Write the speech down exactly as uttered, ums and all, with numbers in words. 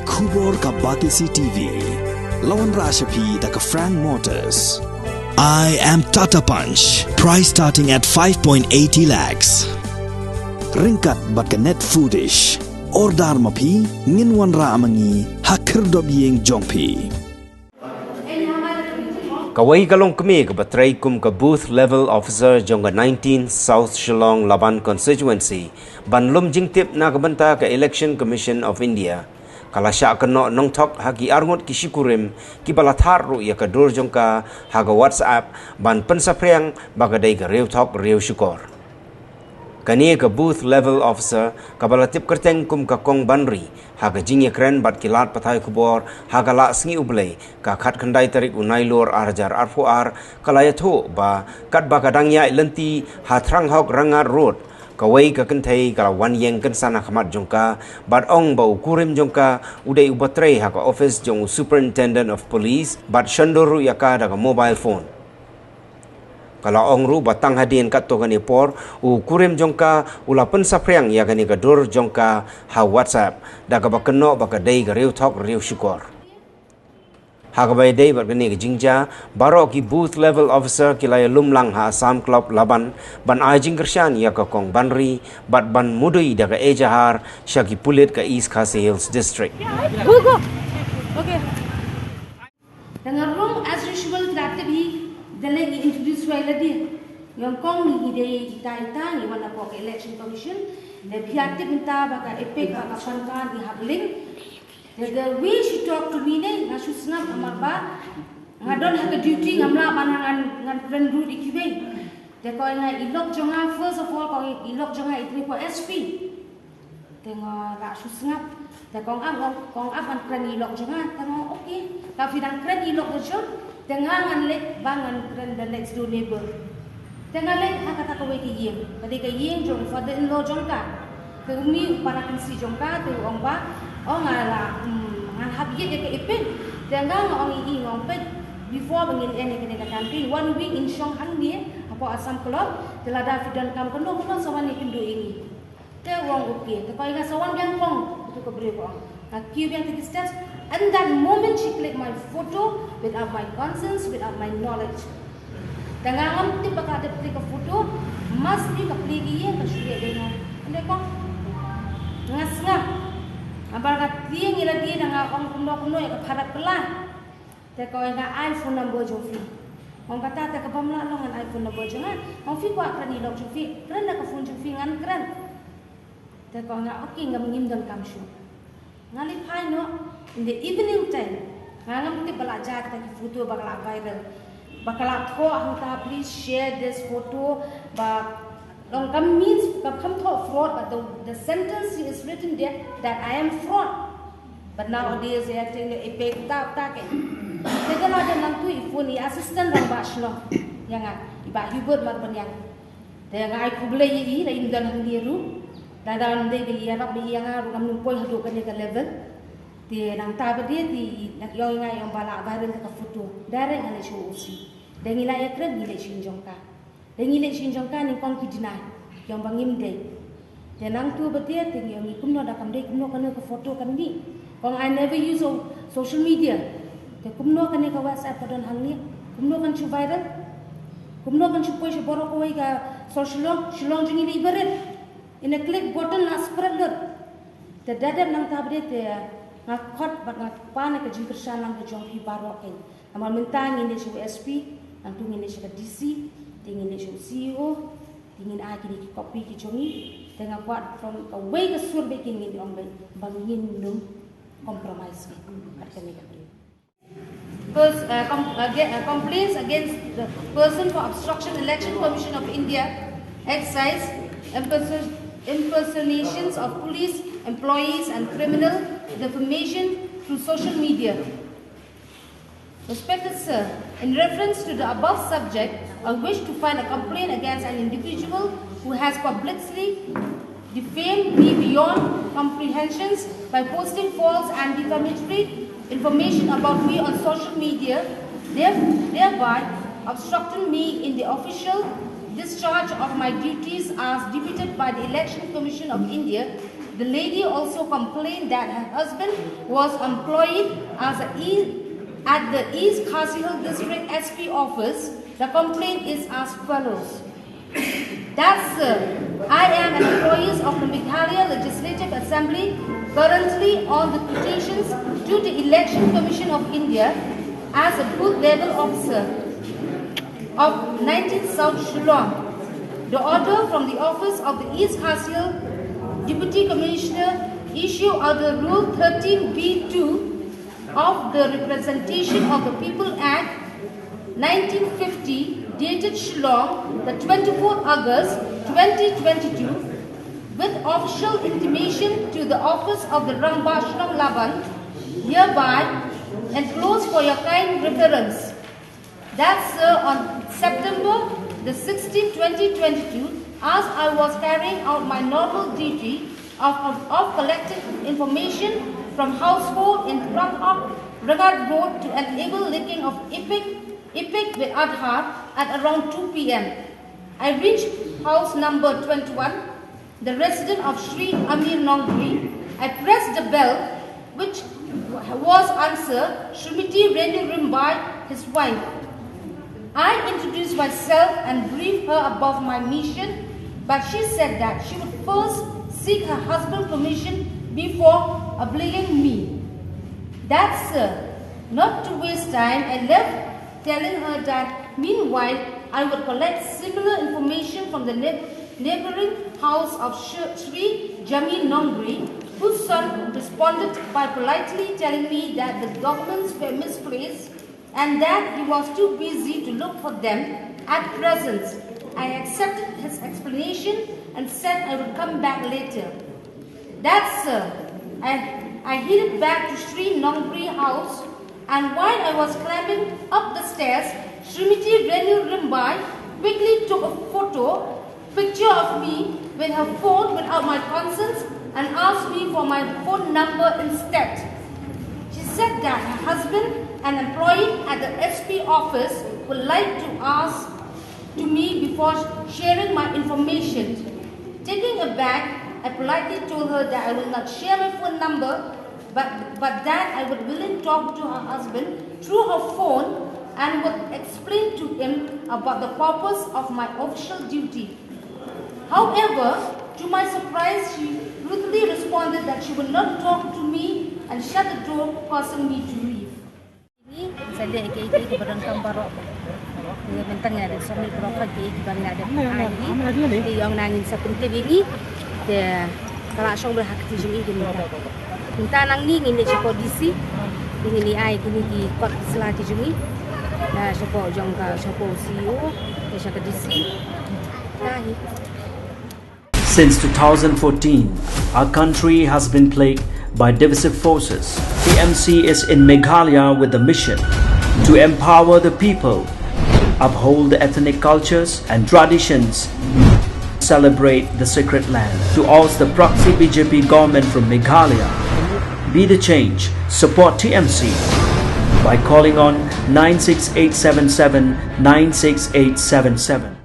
Khubor ka Batesi T V. La wanrah sha phi da ka Frank Motors. I am Tata Punch. Price starting at five point eighty lakhs. Ryngkat bad ka Net Foodish. Order ma phi, ngin wanrah ma ngi ha khyrdop ïing jong phi. Kawei ka longkmie kaba trei kum ka Booth Level Officer jong ka nineteen South Shillong Laban Constituency ban lum jingtip na ka bynta ka Election Commission of India, ka la shah kynnoh nongthok ha ki arngut ki shikurim kiba la thad ruh ïa ka dur jong ka ha ka WhatsApp ban pynsaphriang ba ka dei ka riewthok riewshukor. Kane ka Booth Level Officer kaba la tip kyrteng kum ka Kong Banri, ha ka jingïakren bad ki lad pathai khubor ha ka Lah Sngi U Blei ka khatkhyndai tarik u Nailur ar hajar arphew ar, ka la ïathuh ba katba ka dang ïaid lynti ha Thranghok Rangad Road, kawei ka kynthei ka la wan ïeng kynsan ha khmat jong ka bad ong ba u kurim jong ka u dei uba trei ha ka office jong u Superintendent of Police bad shon dur ruh ïa ka da ka mobile phone. Ka la ong ruh ba tang hadien katto katne por u kurim jong ka u la pynsaphriang ïa kane ka dur jong ka ha WhatsApp, da kaba kynnoh ba ka dei ka riewthok riewshukor. Ha kaba ïadei bad kane ka jingjia, baroh ki Booth Level Officer ki la ïalum lang ha Assam Club Laban ban ai jingkyrshan ïa ka Kong Banri bad ban mudui da ka ejahar sha ki pulit ka East Khasi Hills District. Go, go. Okay. Te nga ruh as usual, ki la tip hi, da leh ngi introduce wei lade. Nyngkong ngi dei ita ita, ngi wan hapoh ka Election Commission. Te phi ïa tip mynta ba ka EPIC, ba ka PAN card ngi hap link. Te the way she talk to me ne, nga shu sngap namar ba nga don ha ka duty, ngam lah ban ngan, ngan kren ruh ïa kiwei. Te ko ong ïa i lok jong nga, first of all, ko ong ïa i lok jong nga i trei ko S P. Te nga la shu sngap. Te kong ap, kong, kong ap ban kren ïa i lok jong nga. Te nga, okay. Ka phi dang kren ïa i lok jong, te nga ngan leit ba ngan kren the next door neighbor. Te nga leit ha kata kawei ka ïing. Ka dei ka ïing jong father in law jong ka. Te uni u para kynsi jong ka, te u ong ba, oh, nga la, hmm, ngan hap ïit ïa ka EPIC. Te nga nga ong ïa i, nga ong, peit, before ba ngin end ïa kane ka campaign, one week in shong hangne hapoh Assam Club. Te lada phi donkam kano kano, sa wan ïakynduh ïa ngi. Te u ong okay. Te ko ong ïa nga, sa wan biang kong, kata ka briew ka ong. Nga kiew biang to the steps. And that moment she click my photo without my consent, without my knowledge. Te nga ngam tip ba ka dep click ka photo, must be ka plie ka ïing ka shu leh dei nga. Ynda kong nga sngap. Namar ka tieng ïa lade, da nga ong kumno kumno ïa ka pharap kylla. Te ko ong ïa nga, ai phone number jong phi. Ong kata, te kaba ym lah long ngan ai phone number jong nga. Ong phi kwah kren ïa i lok jong phi, kren da ka phone jong phi, ngan kren. Te ko ong ïa nga, okay, ngam, ngim donkam shuh. Nga leit phai noh in the evening time. Nga ngam tip ba la jia kata ki photo ba ka la viral. Ba ka la thoh hangta, please share this photo. Ba long ka means, ka kham thoh fraud, but the, the sentence is written there that I am fraud. But nowadays, they are telling you, EPIC, ta, ta ke. Te da la dep nangtu i phone i assistant rangbah shnong ïa nga, i Bah Hubert Marbaniang. Te nga ai khublei ïa i, la im don hangne ruh. Lada ym dei ba i ïarap ïa nga ruh, ngam nym poi haduh kane ka level. Te nangta ba dei te i la ïoh ïa nga, ïoh ba la viral ka photo. Direct nga leit sha u O C. Te ngi la ïakren, ngi leit sha ïing jong ka. Te ngi leit sha ïing jong ka, nyngkong ki deny, ki ong ba ngim dei. Te nangtu ba dei te ngi ong, kumno da kam dei, kumno kane ka photo kan mih. Kong, I never use of social media. Te kumno kane ka WhatsApp ka don hangne, kumno kan shu viral. Kumno kan shu poi sha baroh kawei ka sor Shillong, Shillong jong ngi la i barit. Ynda click button la spread lut. Te da dep nangta ba dei te nga khot bad nga pan ïa ka jingkyrshan lang ka jong phi baroh kein. Namar mynta ngin leit sha u S P, nangtu ngin leit sha ka D C, te ngin leit sha u C E O, te ngin ai kine ki copy ki jong ngi, te nga kwah from kawei ka sur beit kein ngin ong beit ba ngin nym compromise beit kat kane ka. Pers-, uh, com-, uh, ge-, uh, complaints against the person for obstruction, Election Commission of India, excise, imperson-, impersonations of police employees and criminal defamation through social media. Respected sir, in reference to the above subject, I wish to file a complaint against an individual who has publicly defamed me beyond comprehensions by posting false and defamatory information about me on social media, there-, thereby obstructing me in the official discharge of my duties as deputed by the Election Commission of India. The lady also complained that her husband was employed as a e- at the East Khasi Hills District S P office. The complaint is as follows. That, sir, I am an employee of the Meghalaya Legislative Assembly, currently on the quotations to the Election Commission of India as a booth level officer of nineteen South Shillong. The order from the office of the East Khasi Hills Deputy Commissioner issued under Rule thirteen B two of the Representation of the People Act nineteen fifty, dated Shillong, the twenty-fourth August twenty twenty-two, with official intimation to the office of the Rangbah Shillong Laban, hereby enclosed for your kind reference. That, sir, on September the sixteenth, twenty twenty-two, as I was carrying out my normal duty of, of, of collecting information from household in Rangad Road to enable linking of EPIC, EPIC with Aadhaar at around two p.m. I reached house number twenty-one, the resident of Shri Amir Nongbri. I pressed the bell, which was answered Srimati Renu Rimbai, his wife. I introduced myself and briefed her about my mission, but she said that she would first seek her husband's permission before obliging me. That, sir, not to waste time, I left, telling her that meanwhile I would collect similar information from the neigh- neighboring house of Sh- Sri Jamir Nongbri, whose son responded by politely telling me that the documents were misplaced and that he was too busy to look for them at present. I accepted his explanation and said I would come back later. That, sir, I, I headed back to Sri Nongbri house, and while I was climbing up the stairs, Srimati Renu Rimbai quickly took a photo, picture of me with her phone without my consent and asked me for my phone number instead. She said that her husband, an employee at the S P office, would like to ask to me before sharing my information. Taken aback, I politely told her that I will not share my phone number, but, but that I would willing talk to her husband through her phone and would explain to him about the purpose of my official duty. However, to my surprise, she rudely responded that she would not talk to me and shut the door, causing me to leave. Ni sa leh ïa kiei kiei kiba donkam baroh. Ïa, mynta nga dang submit baroh kiei kiei kiba nga dang ai hi. Te ïa nga ngin sa pyntip ïa ngi. Te ka la shong bha ha ka kti jong ngi mynta. Mynta nangne ngin leit shapoh D C. Te ngin ïa ai kine ki kot ki sla ki jong ngi. Na shapoh jong ka, shapoh C E O, te sha ka D C. Ka hi. Since two thousand fourteen, our country has been plagued by divisive forces. T M C is in Meghalaya with the mission to empower the people, uphold the ethnic cultures and traditions, celebrate the sacred land. To oust the proxy B J P government from Meghalaya, be the change, support T M C by calling on nine six eight seven seven nine six eight seven seven.